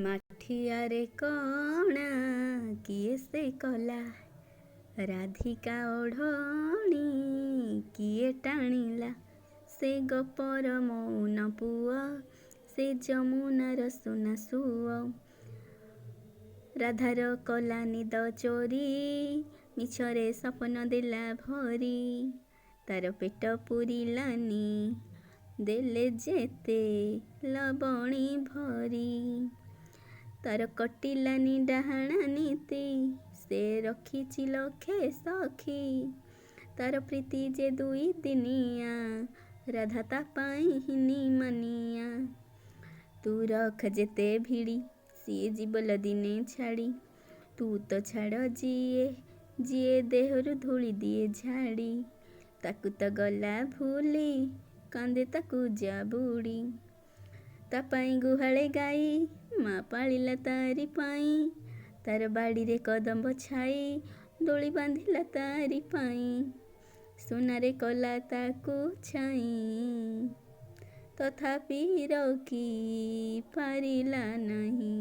ମାଠିଆରେ କଣା କିଏ ସେ କଲା, ରାଧିକା ଓଢ଼ଣୀ କିଏ ଟାଣିଲା। ସେ ଗୋପର ମଉନ ପୁଅ, ସେ ଯମୁନାର ସୁନା ସୁଅ। ରାଧାର କଲା ନିଦ ଚୋରି, ମିଛରେ ସପନ ଦେଲା ଭରି। ତାର ପେଟ ପୁରିଲାନି, ଦେଲେ ଯେତେ ଲବଣୀ ଭରି। ତାର କଟିଲାନି ଡାହାଣା ନୀତି, ସେ ରଖିଛି ଲକ୍ଷେ ସଖୀ। ତାର ପ୍ରୀତି ଯେ ଦୁଇ ଦିନିଆ, ରାଧା ତା ପାଇଁ ହିନିମାନିଆ। ତୁ ରଖ ଯେତେ ଭିଡ଼ି, ସିଏ ଯିବଲୋ ଦିନେ ଛାଡ଼ି। ତୁ ତ ଛାଡ଼ ଯିଏ, ଯିଏ ଦେହରୁ ଧୂଳି ଦିଏ ଝାଡ଼ି। ତାକୁ ତ ଗଲା ଭୁଲି, କାନ୍ଦେ ତାକୁ ଜାବୁଡ଼ି। ତା ପାଇଁ ଗୁହାଳେ ଗାଈ ମା ପାଳିଲା ତାରି ପାଇଁ। ତାର ବାଡ଼ିରେ କଦମ୍ବ ଛାଇ, ଦୋଳି ବାନ୍ଧିଲା ତାରି ପାଇଁ। ସୁନାରେ କଲା ତାକୁ ଛାଇ, ତଥାପି ରୋକି ପାରିଲା ନାହିଁ।